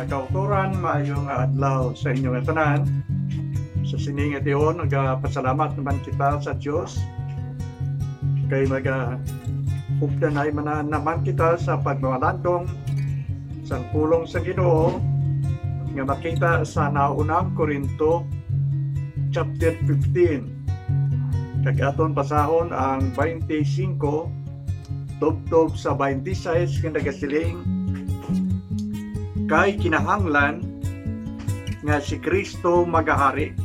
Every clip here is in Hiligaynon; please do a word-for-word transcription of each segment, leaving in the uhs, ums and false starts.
Kautoran, maayong adlaw sa inyo nga tanan. Sa sini nga tion, nagapasalamat naman kita sa Dios kay magaupdanay man naman kita sa pagmamalandong sang pulong sa Ginoo nga makita sa naunang Corinto chapter fifteen. Kag aton basahon ang twenty-five tubtob sa twenty-six nga nagasiling, "Kay kinahanglan nga si Cristo magahari,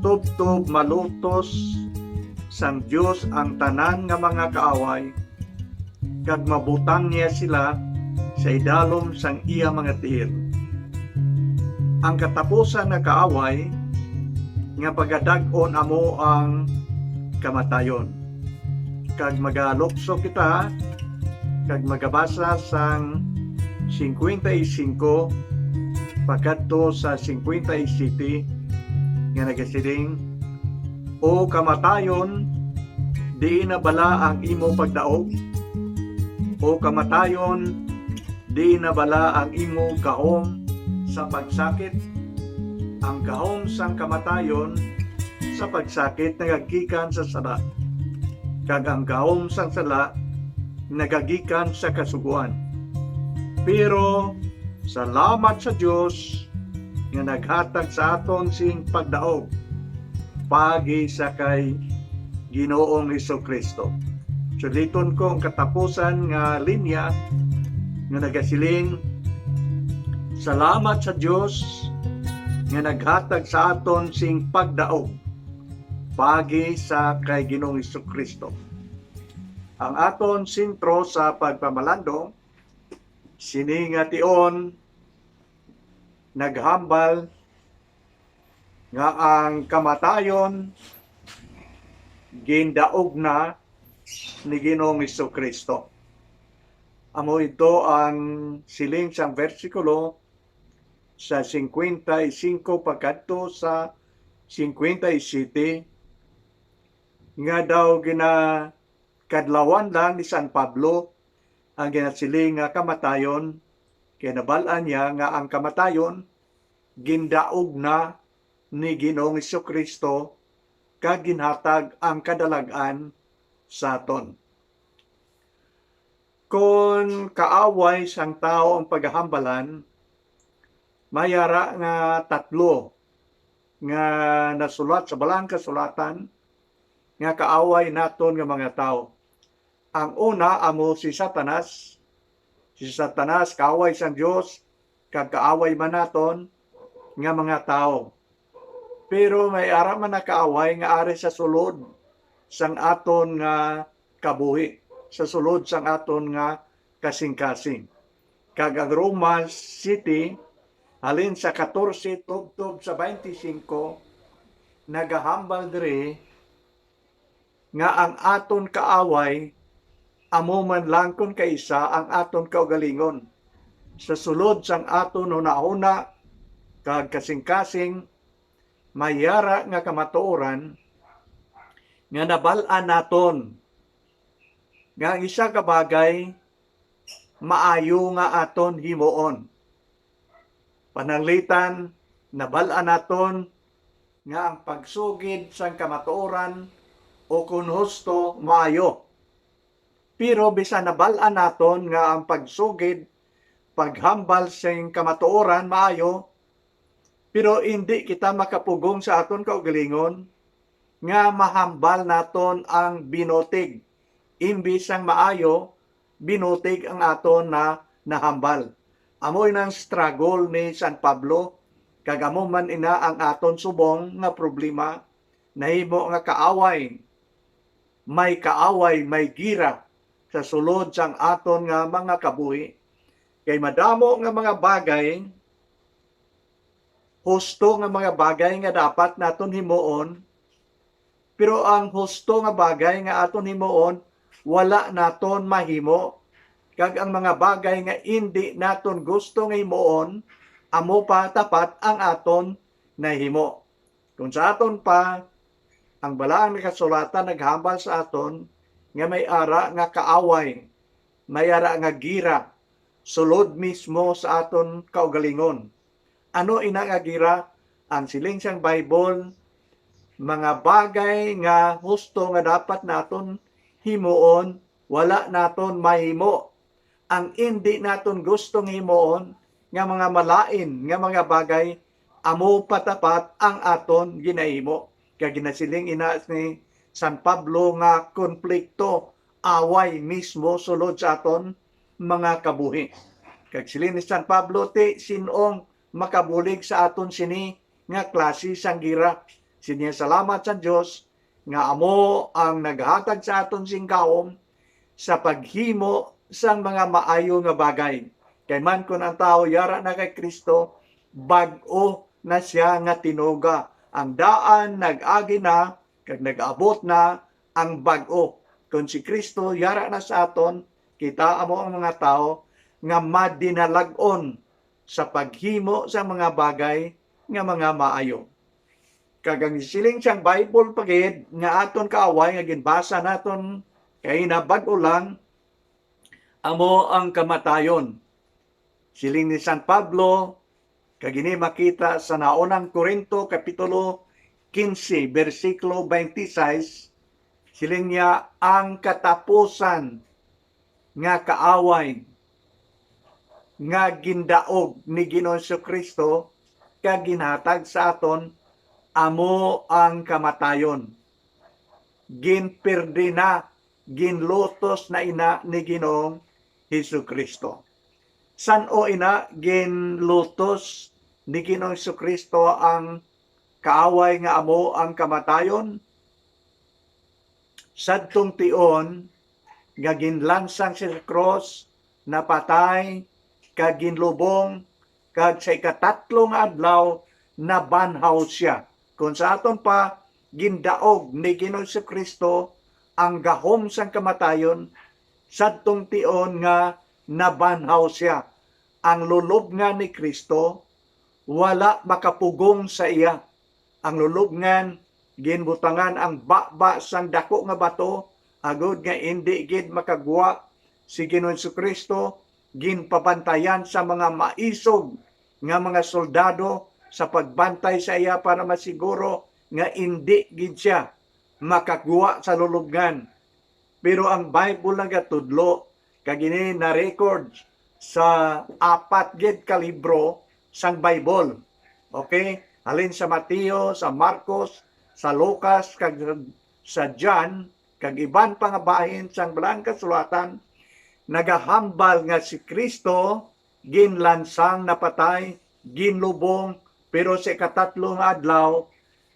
tubtob malutos sang Dios ang tanan nga mga kaaway, kag mabutang niya sila sa idalom sang iya mga tiil." Ang katapusan nga kaaway nga pagadag-on amo ang kamatayon. Kag magalukso kita kag magabasa sang cincuenta y cinco pakadto sa cincuenta y siete nga nagasiling, "O kamatayon, diin na bala ang imo pagdaog? O kamatayon, diin na bala ang imo gahom sa pagsakit? Ang gahom sang kamatayon sa pagsakit nagagikan sa sala, kag ang gahom sang sala nagagikan sa Kasugoan. Pero salamat sa Dios nga naghatag sa aton sing pagdaog paagi sa kay Ginoong Jesu-Cristo." Suliton ko ang katapusan nga linya nga nagasiling, "Salamat sa Dios nga naghatag sa aton sing pagdaog paagi sa kay Ginoong Jesu-Cristo." Ang aton sentro sa pagpamalandong sini nga tion naghambal nga ang kamatayon gindaog na ni Ginoong Jesu-Cristo. Amo ito ang siling sang bersikulo sa cincuenta y cinco pakadto sa cincuenta y siete, nga daw ginakadlawan lang ni San Pablo ang ginasiling nga kamatayon, kay nabal-an niya nga ang kamatayon gindaog na ni Ginoong Jesu-Cristo kag ginhatag ang kadalag-an sa aton. Kon kaaway sang tawo ang pagahambalan, may ara nga tatlo nga nasulat sa Balaang Kasulatan nga kaaway naton nga mga tawo. Ang una amo si Satanas. Si Satanas kaaway sang Dios, kag kaaway man naton nga mga tawo. Pero may ara man na kaaway nga ari sa sulod sang aton nga kabuhi, sa sulod sang aton nga kasingkasing. Kag ang Roma City, halin sa katorse tubtob sa twenty-five, nagahambal diri nga ang aton kaaway amo man lang kon kaisa ang aton kaugalingon. Sa sulod sang aton hunahuna kag kasingkasing, may ara nga kamatuoran nga nabal-an naton nga ang isa ka bagay maayo nga aton himuon. Pananglitan, nabal-an naton nga ang pagsugid sang kamatuoran o kon husto maayo. Pero bisan nabal-an naton nga ang pagsugid, paghambal sing kamatuoran maayo, pero indi kita makapugong sa aton kaugalingon nga mahambal naton ang binutig, imbis sang maayo, binutig ang aton na nahambal. Amo ina ang struggle ni San Pablo, kag amo man ina ang aton subong nga problema, nahimo nga kaaway, may kaaway, may gira sa sulod sang aton nga mga kabuhi. Kay madamo nga mga bagay, husto nga mga bagay nga dapat naton himuon, pero ang husto nga bagay nga aton himuon, wala naton mahimo, kag ang mga bagay nga indi naton gusto nga himuon, amo pa tapat ang aton nahimo. Kung sa aton pa, ang Balaang Kasulatan naghambal sa aton nga may ara nga kaaway, may ara nga gira, sulod mismo sa aton kaugalingon. Ano ina nga gira? Ang siling sang Bible, mga bagay nga husto nga dapat naton himuon, wala naton mahimo. Ang indi naton gustong himuon nga mga malain nga mga bagay, amo patapat ang aton ginahimo. Kag ginasiling ina ni San Pablo nga konflikto, away mismo sulod sa aton mga kabuhi. Kag siling ni San Pablo, ti sin-ong makabulig sa aton sini nga klase sang gira? Sining niya, salamat sa Dios nga amo ang naghatag sa aton sing gahom sa paghimo sang mga maayo nga bagay. Kay man kon ang tawo yara na kay Cristo, bag-o na sia nga tinuga. Ang daan nag-agi na, kag nag-abot na ang bag-o. Kon si Cristo yara na sa aton, kita amo ang mga tawo nga madinalag-on sa paghimo sa mga bagay nga mga maayo. Kag ang siling sang Bible pa gid nga aton kaaway nga ginbasa naton kay nabag-o lang, amo ang kamatayon. Siling ni San Pablo, kag ini makita sa naunang Corinto, Kapitulo quince, bersikulo twenty-six, siling niya, ang katapusan nga kaaway nga gindaog ni Ginoong Jesu-Cristo kag ginhatag sa aton amo ang kamatayon. Ginpirdi na, ginlutos na ina ni Ginoong Jesu-Cristo. San-o ina ginlutos ni Ginoong Jesu-Cristo ang kaaway nga amo ang kamatayon? Sadtong tion nga ginlansang sa krus, napatay, kag ginlubong, kag sa ikatatlo nga adlaw nabanhaw sia. Kon sa aton pa, gindaog ni Ginoong Jesu-Cristo ang gahom sang kamatayon, sadtong tion nga nabanhaw sia. Ang lulobngan ni Cristo wala makapugong sa iya. Ang lulobngan, ginbutangan ang baba sang daku nga bato, agod nga indi gid makagwa si Ginoong Jesu-Cristo. Ginpabantayan sa mga maisog nga mga soldado sa pagbantay sa iya para masiguro nga indi gid sia makagwa sa lulobngan. Pero ang Bible nagatudlo, kag ini na-record sa apat gid ka libro sang Bible. Okay? Halin sa Mateo, sa Marcos, sa Lucas, kag sa John, kag iban pa nga bahin sang Balaang Kasulatan, nagahambal nga si Cristo ginlansang, napatay, ginlubong, pero sa ikatatlo nga adlaw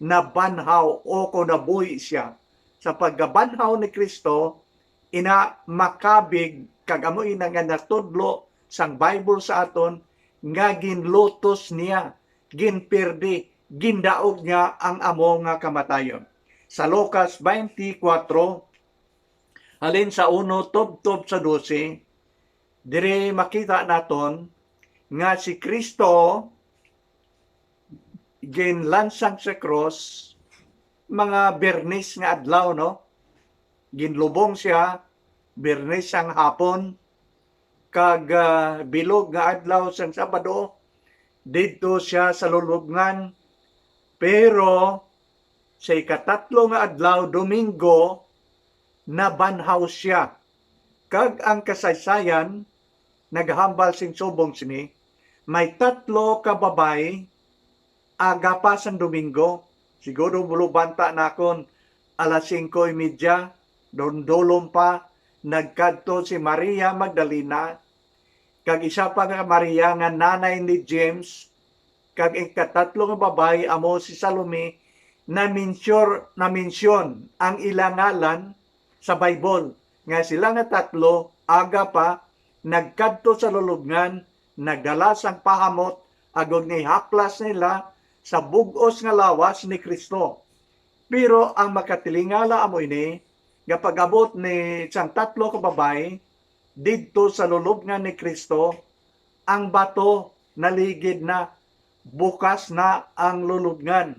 nabanhaw, o kon nabuhi sia. Sa pagkabanhaw ni Cristo, ina makabig, kag amo ina nga natudlo sang Bible sa aton nga ginlutos niya, ginpirdi, gindaog niya ang amo nga kamatayon. Sa Lucas twenty-four, halin sa uno tubtob sa dose, diri makita naton nga si Cristo ginlansang sa krus mga Biyernes nga adlaw, no? Ginlubong sia Biyernes sang hapon, kag, ah, bilog nga adlaw sang Sabado, didto sia sa lulubngan. Pero sa ikatatlo nga adlaw, Domingo, nabanhaw sia. Kag ang kasaysayan nagahambal sing subong sini, may tatlo ka babayi, aga pa sang Domingo, siguro bulubanta nakon alas singko y media, dundulom pa, nagkadto si Maria Magdalena, kag isa pa nga Maria nga nanay ni James, kag ikatatlo nga babayi amo si Salome, na-mention, na-mention ang ila ngalan sa Bible, nga sila nga tatlo, aga pa, nagkadto sa lulubngan, nagdala sang pahamot, agod nga ihaplas nila sa bug-os nga lawas ni Cristo. Pero ang makatilingala amo ini, nga pag-abot ni sang tatlo ka babayi didto sa lulubngan ni Cristo, ang bato naligid na, bukas na ang lulubngan.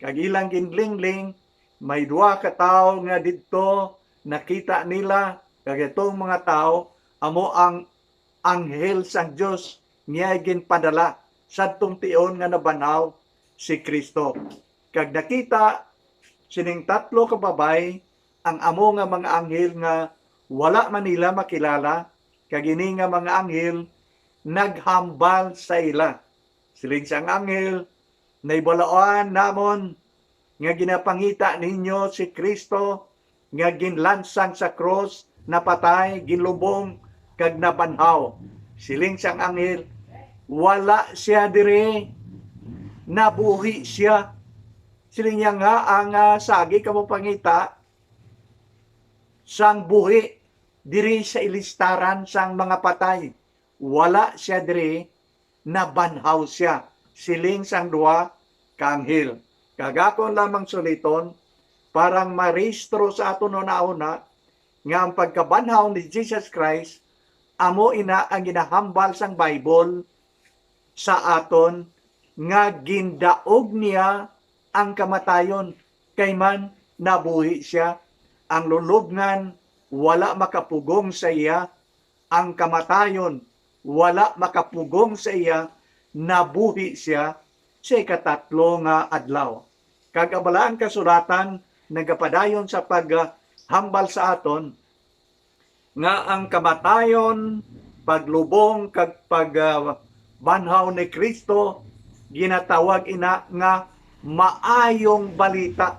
Kag ilang ginlingling, may duha ka tawo nga didto nakita nila, kag itong mga tawo amo ang anghel sang Dios nga ginpadala sadtong tion nga nabanhaw si Cristo. Kag nakita sining tatlo ka babay ang amo nga mga anghel nga wala man nila makilala, kag ini nga mga anghel naghambal sa ila. Siling sang anghel, "Nahibaloan namon nga ginapangita ninyo si Cristo nga ginlansang sa krus, napatay, ginlubong, kag nabanhaw." Siling sang anghel, "Wala sia diri, nabuhi sia." Siling niya nga ang, ah, sagi kamo pangita sang buhi diri sa ilistaran sang mga patay. Wala sia diri, nabanhaw sia, siling sang duha ka anghel. Kag akon lamang suliton, parang marehistro sa aton hunahuna nga ang pagkabanhaw ni Jesus Christ amo ina ang ginahambal sang Bible sa aton, nga gindaog niya ang kamatayon, kay man nabuhi sia. Ang lulobngan wala makapugong sa iya, ang kamatayon wala makapugong sa iya, nabuhi sia sa ikatatlo nga adlaw. Kag ang Balaan Kasulatan nagapadayon sa paghambal sa aton nga ang kamatayon, paglubong, kag pag, ah, banhaw ni Cristo ginatawag ina nga maayong balita.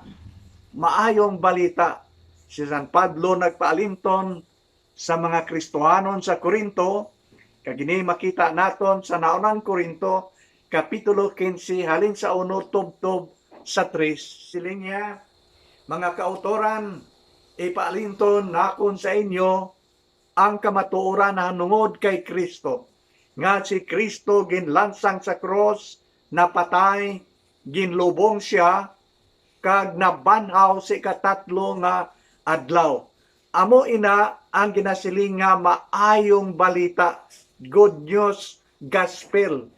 Maayong balita. Si San Pablo nagpaalinton sa mga Kristohanon sa Corinto, kag ini makita naton sa Naunang Corinto, Kapitulo quince, halin sa uno tubtob sa tres. Siling niya, "Mga kautoran, ipaalinton nakon sa inyo ang kamatuoran nahanungod kay Cristo, nga si Cristo ginlansang sa krus, napatay, ginlubong sia, kag nabanhaw sa ikatatlo nga adlaw." Amo ina ang ginasiling nga maayong balita, good news, gospel.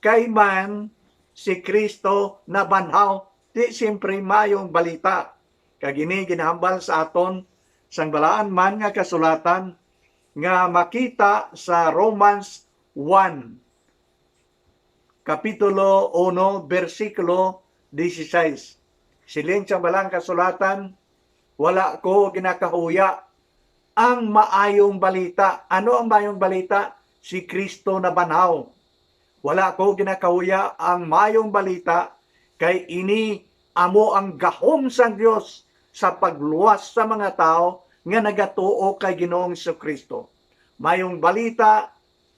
Kay man si Cristo nabanhaw, ti siyempre maayong balita. Kag ini ginahambal sa aton sang balaan man nga kasulatan nga makita sa Romans one, Kapitulo uno, bersikulo dieciséis. Siling sang Balaan Kasulatan, "Wala ko ginakahuya ang maayong balita." Ano ang maayong balita? Si Cristo nabanhaw. "Wala ko ginakahuya ang maayong balita, kay ini amo ang gahom sang Dios sa pagluwas sa mga tawo nga nagatuo kay Ginoong Jesu-Cristo." Maayong balita,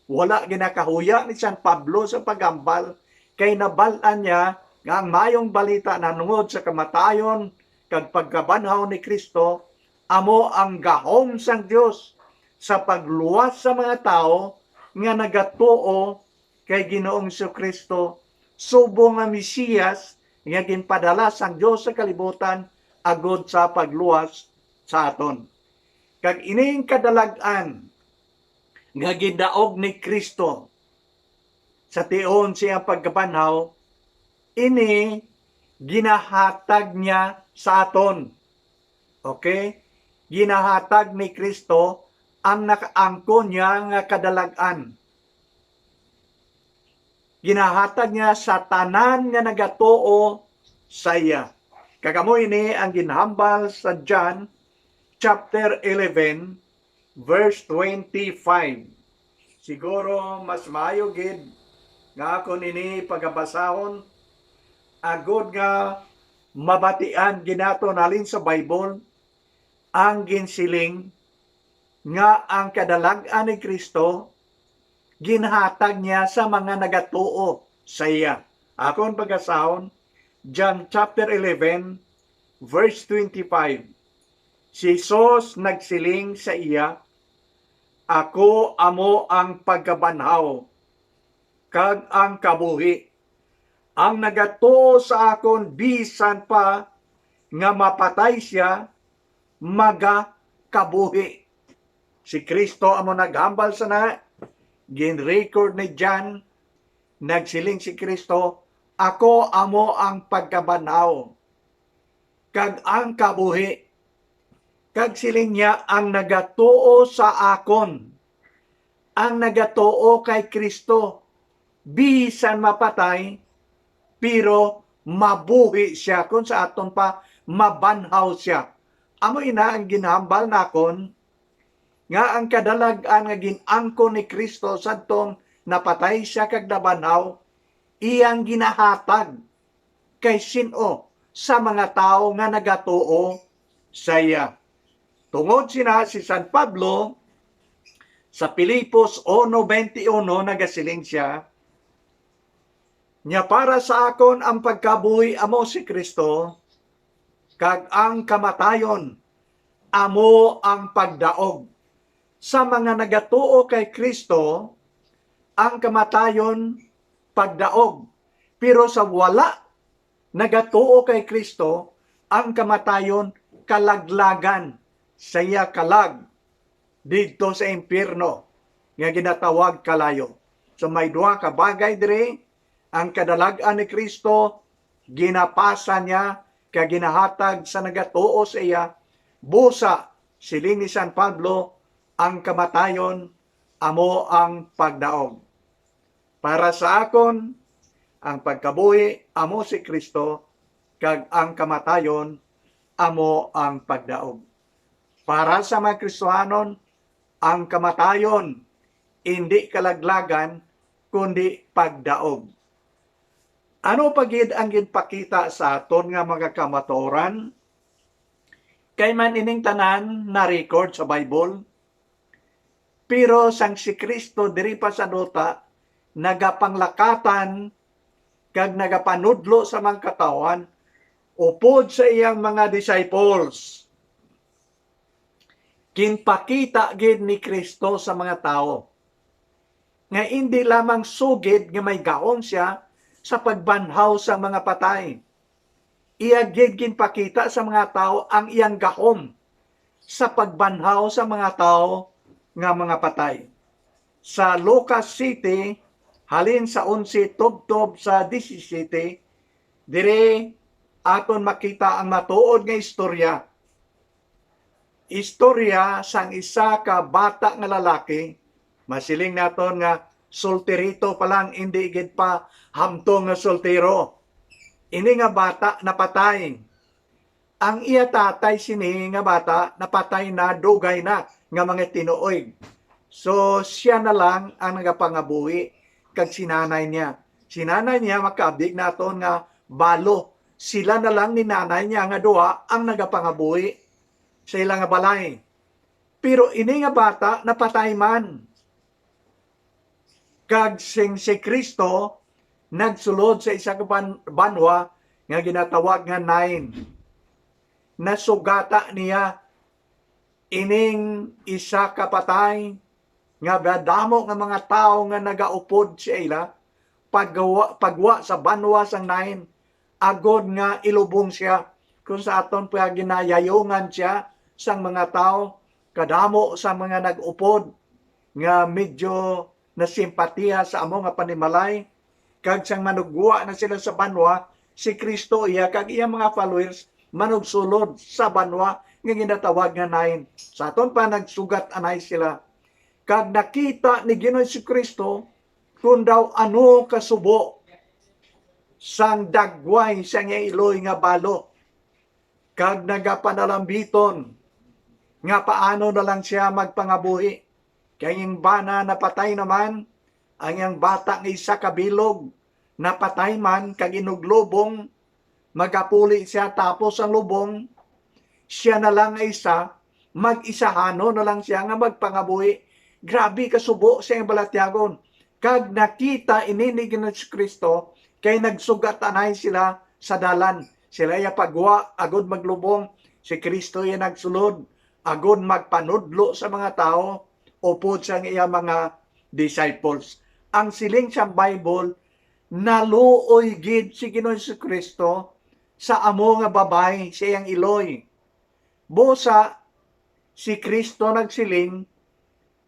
wala ginakahuya ni San Pablo sa paghambal, kay nabal-an niya nga ang maayong balita nahanungod sa kamatayon kag pagkabanhaw ni Cristo amo ang gahom sang Dios sa pagluwas sa mga tawo nga nagatuo kay Ginoong Jesu-Cristo subong nga Mesiyas nga ginpadala sang Dios sa kalibutan agod sa pagluwas sa aton. Kag ining kadalag-an nga gindaog ni Cristo sa tion sa iyang pagkabanhaw, ini ginahatag niya sa aton. Okay? Ginahatag ni Cristo ang nakaangkon niya nga kadalag-an. Ginahatag niya sa tanan nga nagatuo sa iya. Kag amo ini ang ginhambal sa John chapter eleven, verse twenty-five. Siguro mas maayo gid nga akon ini pagabasahon, agod nga mabatian gid naton halin sa Bible ang ginsiling nga ang kadalag-an ni Cristo ginhatag niya sa mga nagatuo sa iya. Akon pagbasahon, John chapter eleven, verse twenty-five. Si Jesus nagsiling sa iya, "Ako amo ang pagkabanhaw kag ang kabuhi. Ang nagatuo sa akon, bisan pa nga mapatay sia, magakabuhi." Si Cristo amo naghambal sana, gin-record ni John, nagsiling si Cristo, "Ako amo ang pagkabanhaw kag ang kabuhi." Kag siling niya, "Ang nagatuo sa akon, ang nagatuo kay Kristo, bisan mapatay, pero mabuhi sia, kung sa aton pa, mabanhaw sia. Amo ina ang ginhambal nakon nga ang kadalag-an nga gin-angkon ni Kristo sadtong napatay sia kag nabanhaw, iyang ginahatag kay sin-o sa mga tawo nga nagatuo sa iya. Tungod sina si San Pablo sa Filipos uno veintiuno nagasiling sia, "Nya para sa akon ang pagkabuhi amo si Kristo, kag ang kamatayon amo ang pagdaog." Sa mga nagatuo kay Kristo, ang kamatayon pagdaog, pero sa wala nagatuo kay Kristo, ang kamatayon kalaglagan sa iya kalag didto sa impyerno nga ginatawag kalayo. So may duha ka bagay diri, ang kadalag-an ni Kristo ginapasa niya kag ginahatag sa nagatuo sa iya, busa siling ni San Pablo, ang kamatayon amo ang pagdaog. Para sa akon, ang pagkabuhi amo si Kristo, kag ang kamatayon amo ang pagdaog. Para sa mga Kristohanon, ang kamatayon indi kalaglagan, kundi pagdaog. Ano pa gid ang ginpakita sa aton nga mga kamatuoran? Kay man ining tanan na-record sa Bible, pero sang si Kristo diri pa sa duta, nagapanglakatan kag nagapanudlo sa mga katawhan upod sa iyang mga disciples. Ginpakita gid ni Kristo sa mga tawo nga indi lamang sugid nga may gahom sia sa pagbanhaw sa mga patay. Iya gid ginpakita sa mga tawo ang iyang gahom sa pagbanhaw sa mga tawo nga mga patay. Sa Lucas siyete, halin sa onse tubtob sa disisiyete, diri aton makita ang matuod nga istorya. Istorya sang isa ka bata nga lalaki, masiling naton nga solterito pa lang, indi gid pa hamtong nga soltero. Ini nga bata napatay. Ang iya tatay sini nga bata napatay na, dugay na nga mga tinuoy. So, sia na lang ang nagapangabuhi kag si nanay niya. Si nanay niya, makaabig naton nga balo. Sila na lang ni nanay niya nga duha ang nagapangabuhi sa ila nga balay. Pero ini nga bata napatay man. Kag sing si Kristo nagsulod sa isa ka ban-, banwa nga ginatawag nga Nain. Nasugata niya ining isa ka patay nga madamo nga mga tawo nga nagaupod sa ila, pagwa, pagwa sa banwa sang Nain, agod nga ilubong sia, kung sa aton pa ginayayungan sia sang mga tawo, kadamo sa mga nag-upod nga medyo nasimpatiya sa amo nga panimalay, kag sang manugwa na sila sa banwa, si Kristo iya kag iya mga followers manugsulod sa banwa nga ginatawag nga Nain. Sa aton pa, nagsugat anay sila. Kag nakita ni Ginoong Jesu-Cristo kung daw ano kasubo sang dagway sang iya iloy nga balo, kag nagapanalambiton nga paano na lang sia magpangabuhi, kay ang bana napatay naman, ang iyang bata nga isa ka bilog napatay man, kag inuglubong magapuli sia, tapos ang lubong, sia na lang nga isa, mag-isahanon na lang sia nga magpangabuhi. Grabe kasubo sa iyang balatyagon. Kag nakita ini ni Ginoong Jesu-Cristo, kay nagsugat anay sila sa dalan. Sila iya pagwa agud maglubong, si Cristo iya nagsulod agud magpanudlo sa mga tawo upod sang iya mga disciples. Ang siling sang Bible, naluoy gid si Ginoong Jesu-Cristo sa amo nga babayi sa iyang iloy. Busa, si Cristo nagsiling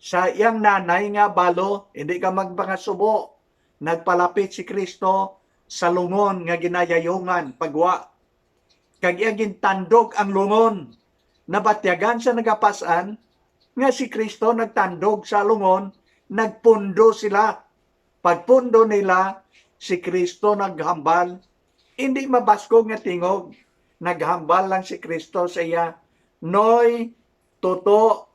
sa iyang nanay nga balo, "Hindi ka magpangasubo." Nagpalapit si Cristo sa lungon nga ginayayungan, pagwa. Kag iya gintandog ang lungon. Nabatyagan sa nagapas-an nga si Cristo nagtandog sa lungon nagpundo sila. Pagpundo nila, si Kristo naghambal. Hindi mabaskog nga tingog, naghambal lang si Kristo sa iya, "Noy, tuto,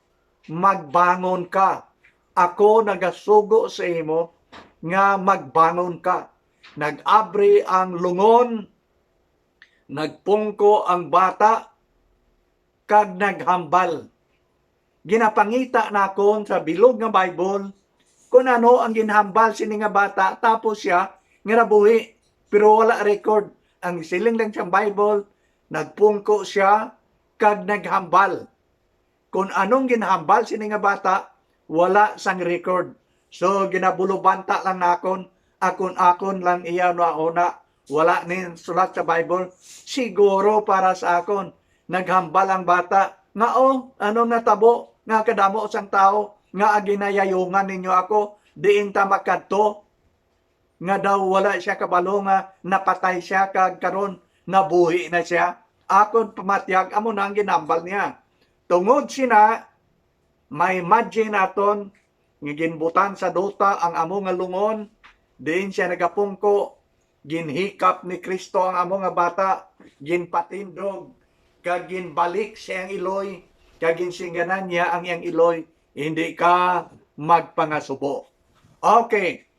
magbangon ka. Ako nagasugo sa imo nga magbangon ka." Nag-abri ang lungon, nagpungko ang bata, kag naghambal. Ginapangita nakon sa bilog nga Bible kung ano ang ginhambal sini nga bata, tapos sia nga nabuhi, pero wala record. Ang siling lang sang Bible, nagpungko sia kag naghambal. Kung anong ginhambal sini nga bata, wala sang record. So, ginabulubanta lang nakon, akon-akon lang iya una-una. Wala ni sulat sa Bible. Siguro para sa akon, naghambal ang bata nga, "Oh, anong natabo nga kadamo sang tawo nga ginayayungan ninyo ako, diin ta makadto?" Nga daw wala siya kabalo nga napatay siya kag karon nabuhi na siya. Akon pamatyag, amo na ang ginhambal niya. Tungod sina, ma-imagine naton nga ginbutan sa duta ang amo nga lungon, diin sia nagapungko, ginhikap ni Kristo ang amo nga bata, ginpatindog, kag ginbalik sa iyang iloy, kag ginsingganan niya ang iyang iloy, "Hindi ka magpangasubo." Okay,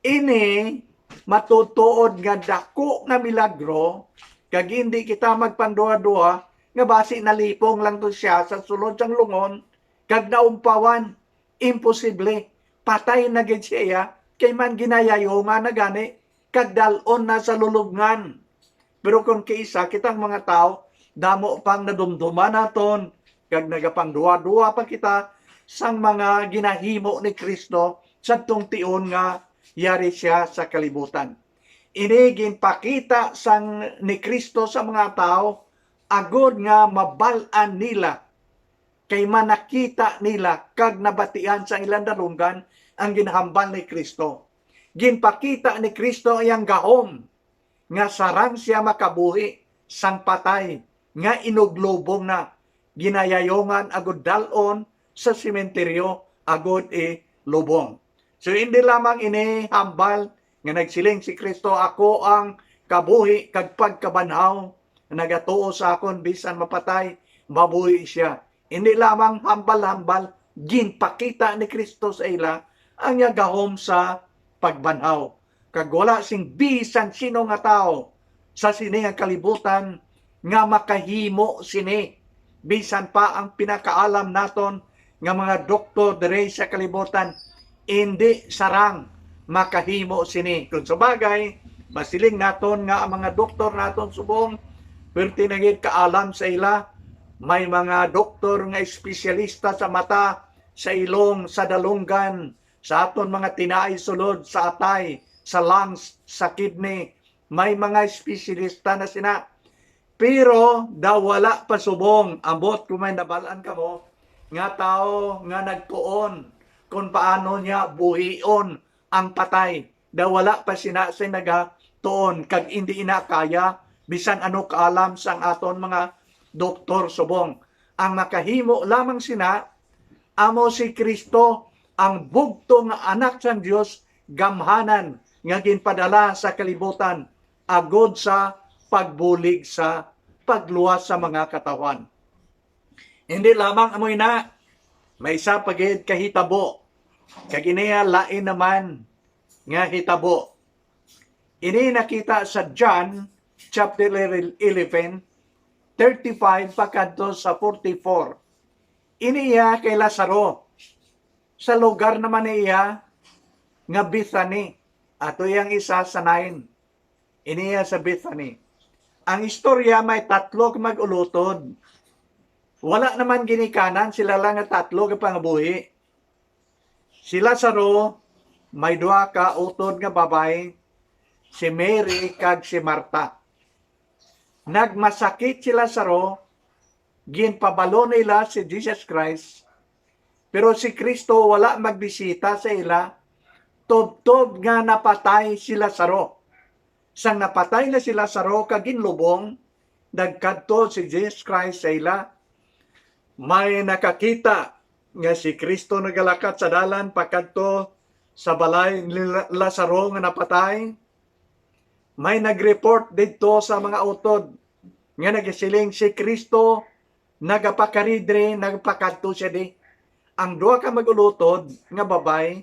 ini matutuod nga dako nga milagro, kag hindi kita magpangduha-duha nga basi nalipong lang to siya sa sulod sang lungon kag naumpawan. Imposible. Patay na gid siya, kay man ginayayungan na gani, kag dal-on na sa lulubngan. Pero kung kaisa kitang mga tawo, damo pang nadumduman naton, kag nagapangduha-duha pa kita sang mga ginahimo ni Kristo sadtong tion nga yari siya sa kalibutan. Ini ginpakita sang ni Kristo sa mga tawo agod nga mabal-an nila, kay man nakita nila kag nabatian sang ilang dalunggan ang ginhambal ni Kristo. Ginpakita ni Kristo ang iyang gahom nga sarang sia makabuhi sang patay nga inuglubong na, ginayayungan agud dal-on sa sementeryo agud ilubong. So, hindi lamang ini hambal nga nagsiling si Kristo, "Ako ang kabuhi kag pagkabanhaw, nagatuo sa akon bisan mapatay, mabuhi sia." Hindi lamang hambal-hambal, ginpakita ni Kristo sa ila ang iya gahom sa pagbanhaw. Kag wala sing bisan sino nga tawo sa sini nga kalibutan nga makahimo sini. Bisan pa ang pinakaalam naton nga mga doktor diri sa kalibutan, indi sarang makahimo sini. Kung sa bagay, masiling naton nga ang mga doktor naton subong, perti na gid kaalam sa ila. May mga doktor nga espesyalista sa mata, sa ilong, sa dalunggan, sa aton mga tinaay sulod, sa atay, sa lungs, sa kidney. May mga espesyalista na sina. Pero daw wala pa subong, ambot kung may nabal-an kamo nga tawo nga nagtuon kung paano niya buhion ang patay. Daw wala pa sina sa nagatuon, kag indi ina kaya bisan ano kaalam sang aton mga doktor subong. Ang makahimo lamang sina amo si Kristo, ang bugtong nga Anak sang Dios, gamhanan nga ginpadala sa kalibutan agod sa pagbulig sa pagluwas sa mga katawhan. Hindi lamang amo ina, may isa pa gid ka hitabo, kag iniya lain naman nga hitabo. Ini nakita sa John chapter eleven, thirty-five pakadto sa forty-four. Ini iya kay Lazaro, sa lugar naman niya nga Bethany, ato iyang isa sa nine. Ini iya sa Bethany. Ang istorya may tatlo ka mag-ulotod. Wala naman ginikanan, sila lang nga tatlo ka pangabuhi. Si Lazaro, may duha ka utod nga babayi, si Mary kag si Marta. Nagmasakit si Lazaro, ginpabalo nila si Jesus Christ, pero si Kristo wala magbisita sa ila, tubtob nga napatay si Lazaro. Sang napatay na si Lazaro kag ginlubong, nagkadto si Jesus Christ sa ila. May nakakita nga si Kristo nagalakat sa dalan pakadto sa balay ni La-, Lazaro nga napatay, may nag-report didto sa mga utod nga nagasiling, "Si Kristo nagapakari diri, nagapakadto siya di." Ang duha ka mag-ulutod nga babay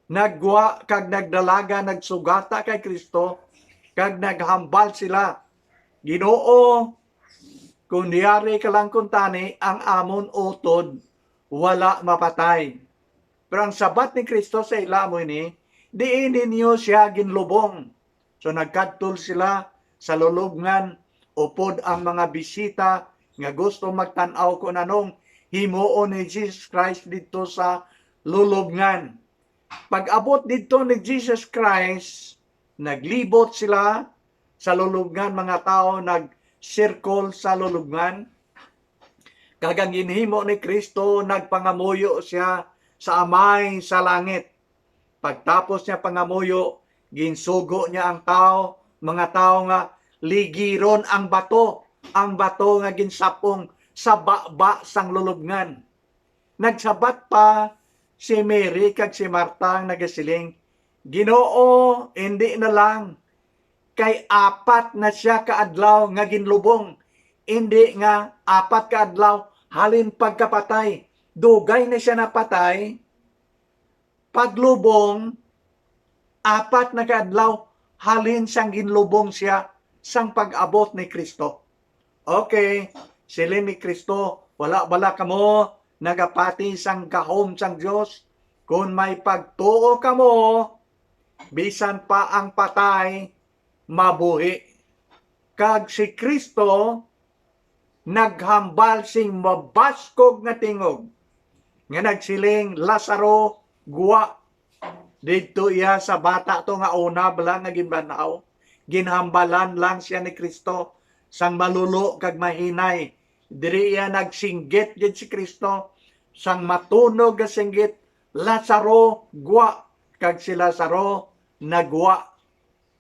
nagwa kag nagdalaga, nagsugata kay Kristo, kag naghambal sila, "Ginoo, kung yari ka lang kuntani, ang amon utod wala mapatay." Pero ang sabat ni Kristo sa ila amo ini, "Diin ninyo sia ginlubong." So nagkadto sila sa lulubngan, upod ang mga bisita nga gusto magtan-aw kung anong himuon ni Jesus Christ didto sa lulubngan. Pag-abot didto ni Jesus Christ, naglibot sila sa lulubngan, mga tawo nag-circle sa lulubngan. Kag ang ginhimo ni Kristo, nagpangamuyo siya sa Amay sa langit. Pagtapos niya pangamuyo, ginsugo niya ang tawo, mga tawo nga ligiron ang bato, ang bato nga ginsapong sa baba sang lulubngan. Nagsabat pa si Mary kag si Marta nga nagasiling, "Ginoo, indi na lang, kay apat na sia ka adlaw nga ginlubong, indi nga apat ka adlaw halin pagkapatay. Dugay na sia napatay, paglubong, apat na ka adlaw halin sang ginlubong sia sang pag-abot ni Kristo." Okay, siling ni Kristo, "Wala bala kamo nagapati sang gahom sang Dios? Kon may pagtuo kamo, bisan pa ang patay mabuhi." Kag si Kristo naghambal sing mabaskog nga tingog nga nagsiling, "Lazaro, gwa." Didto iya sa bata to nga una bala nga ginbanhaw. Ginhambalan lang siya ni Kristo sang malulo kag mahinay. Diri iya nagsinggit gid si Kristo sang matunog nga singgit, "Lazaro, gwa." Kag si Lazaro nagwa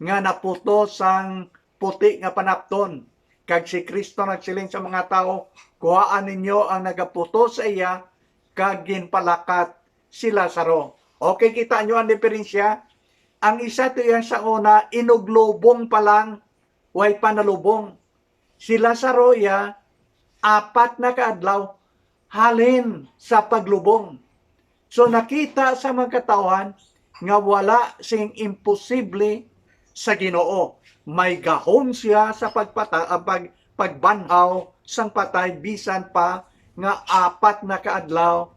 nga naputos sang puti nga panapton. Kag si Kristo nagsiling sa mga tawo, "Kuhaa ninyo ang nagaputos sa iya," kag ginpalakat si Lazaro. Okay, kita nyo ang diferensya? Ang isa to iya sa una, inuglubong pa lang, way pa nalubong. Si Lazaro iya, apat na ka adlaw halin sa paglubong. So, nakita sa mga katawhan nga wala sing imposible sa Ginoo. May gahom siya sa pagpata-, ah, pag-, pagbanhaw sang patay bisan pa nga apat na ka adlaw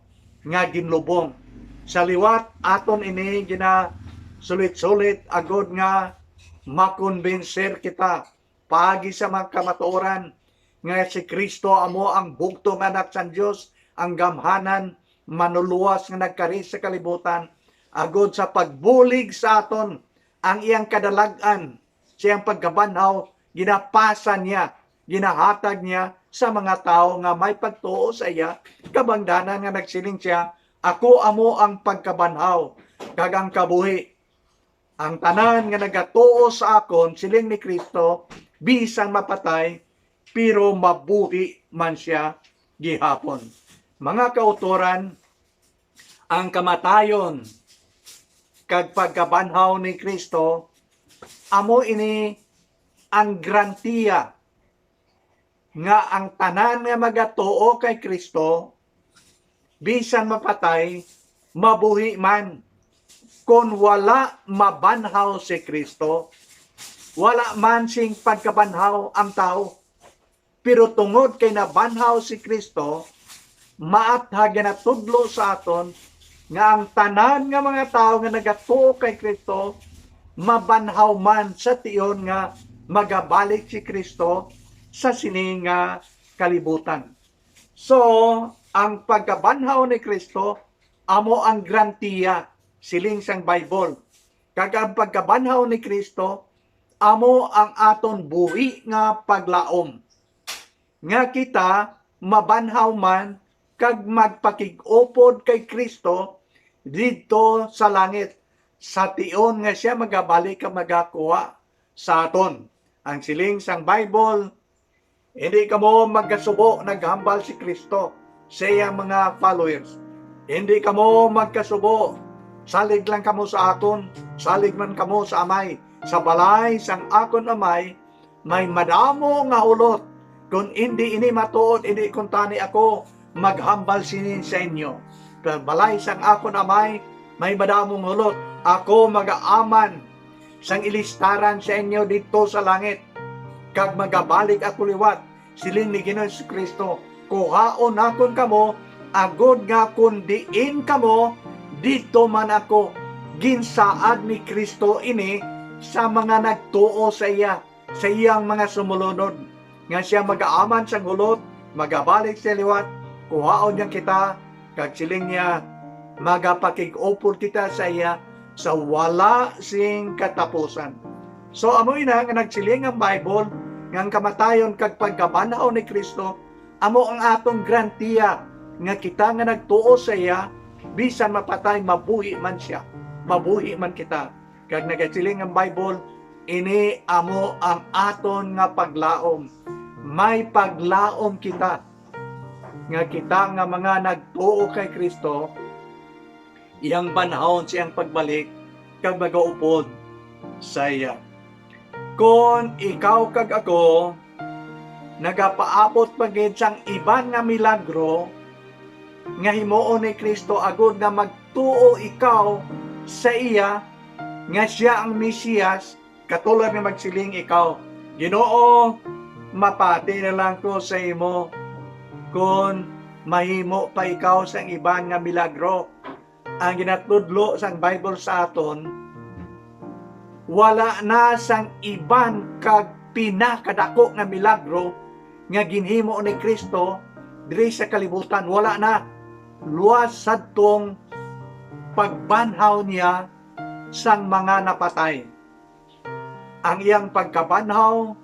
nga ginlubong. Sa liwat, aton ini ginasulit-sulit agod nga makonbinser kita paagi sa mga kamatuoran nga si Kristo amo ang bugtong Anak sang Dios, ang gamhanan, manuluwas nga nagkari sa kalibutan, agod sa pagbulig sa aton ang iyang kadalag-an, siyang pagkabanhaw, ginapasa niya, ginahatag niya sa mga tawo nga may pagtuo sa iya, kabangdanan nga nagsiling siya, "Ako amo ang pagkabanhaw kag ang kabuhi. Ang tanan nga nagatuo sa akon," siling ni Kristo, "bisan mapatay, pero mabuhi man sia gihapon." Mga kautoran, ang kamatayon kag pagkabanhaw ni Kristo, amo ini ang garantiya nga ang tanan nga magatuo kay Kristo, bisan mapatay, mabuhi man. Kon wala mabanhaw si Kristo, wala man sing pagkabanhaw ang tawo. Pero tungod kay nabanhaw si Kristo, maathag nga natudlo sa aton nga ang tanan nga mga tawo nga nagatuo kay Kristo mabanhaw man sa tion nga magabalik si Kristo sa sini nga kalibutan. So, ang pagkabanhaw ni Kristo amo ang garantiya, siling sang Bible. Kag ang pagkabanhaw ni Kristo amo ang aton buhi nga paglaom, nga kita mabanhaw man kag magpakig-upod kay Kristo didto sa langit, sa tion nga sia magabalik kag magakuha sa aton. Ang siling sang Bible, "Hindi kamo magkasubo," naghambal si Kristo, sa iyang mga followers, "Hindi kamo magkasubo. Salig lang kamo sa akon, salig man kamo sa Amay. Sa balay sang akon Amay may madamo nga hulot. Kon indi ini matuod, indi kuntani ako maghambal sini sa inyo. Sa balay sang akon Amay may madamo nga hulot. Ako magaaman sang ilistaran sa inyo didto sa langit, kag magabalik ako liwat," siling ni Ginoong Jesu-Cristo. "Kuhaon nakon kamo, agod nga kon diin kamo, didto man ako." Ginsaad ni Cristo ini sa mga nagtuo sa iya, sa iyang mga sumulunod, nga sia magaaman sang hulot, magabalik sa liwat, kuhaon niya kita, kag siling niya, magapakig-upod kita sa iya sa wala sing katapusan. So, amo ina nga nagsiling ang Bible nga ang kamatayon kag pagkabanhaw ni Cristo amo ang atong garantiya nga kita nga nagtuo sa iya, bisan mapatay, mabuhi man sia, mabuhi man kita. Kag nagasiling ang Bible, ini amo ang aton nga paglaom. May paglaom kita nga kita nga mga nagtuo kay Cristo, iyang banhawon siyang pagbalik kag magaupod sa iya. Kon ikaw kag ako nagapaabot pa gid sang iban nga milagro nga himuon ni Cristo, agod nga magtuo ikaw sa iya nga sia ang Mesias, katulad nga magsiling ikaw, "Ginoo, mapati na lang ko sa imo kon mahimo pa ikaw sang iban nga milagro." Ang ginatudlo sang Bible sa aton, wala na sang iban kag pinakadako nga milagro nga ginhimo ni Cristo diri sa kalibutan. Wala na, luas sadtong pagbanhaw niya sang mga napatay. Ang iyang pagkabanhaw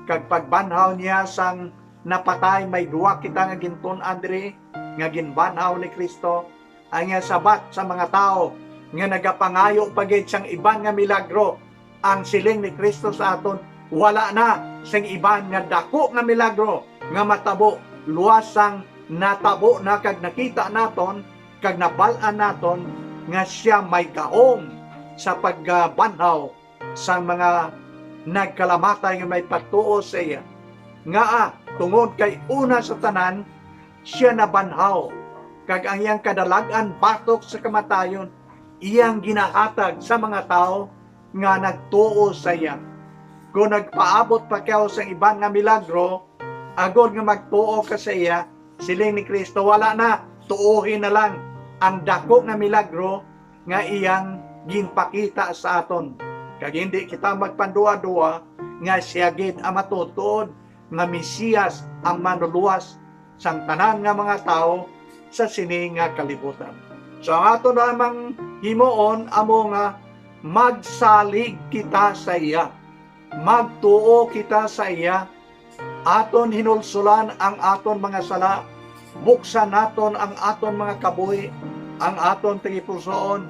kag pagbanhaw niya sang napatay, may duha kita nga gintun-an diri nga ginbanhaw ni Cristo. Ang iya sabat sa mga tawo nga nagapangayo pa gid sang iban nga milagro, ang siling ni Cristo sa aton, wala na sing iban nga dako nga milagro nga matabo luas sang natabo na kag nakita naton kag nabal-an naton nga sia may gahom sa pagbanhaw sang mga nagkalamatay nga may pagtuo sa iya. Ngaa, tungod kay una sa tanan, sia nabanhaw, kag ang iyang kadalag-an batok sa kamatayon, iyang ginahatag sa mga tawo nga nagtuo sa iya. Kon nagpaabot pa kaw sang iban nga milagro, agod nga magtuo ka sa iya, siling ni Cristo, wala na, tuohi na lang ang dako nga milagro nga iyang ginpakita sa aton. Kag hindi kita magpanduha-duha nga sia gid ang matuod-tuod nga Mesiyas, ang manluluwas sang tanan nga mga tawo sa sini nga kalibutan. So, ang aton lamang himuon amo nga magsalig kita sa iya, magtuo kita sa iya, aton hinulsulan ang aton mga sala, buksan naton ang aton mga kabuhi, ang aton tagipusoon,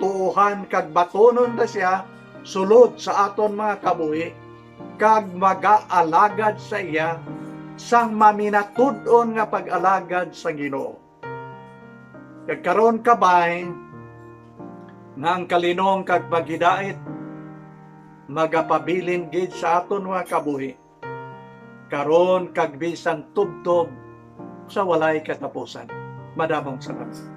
tuohan kag batunon ta sia sulod sa aton mga kabuhi, kag magaalagad sa iya sang maminatud-on nga pag-alagad sa Ginoo. Kag karon, kabay, nga ang kalinong kag paghidait magapabilin gid sa aton mga kabuhi, karon kag bisan tubtob sa walay katapusan. Madamong salamat.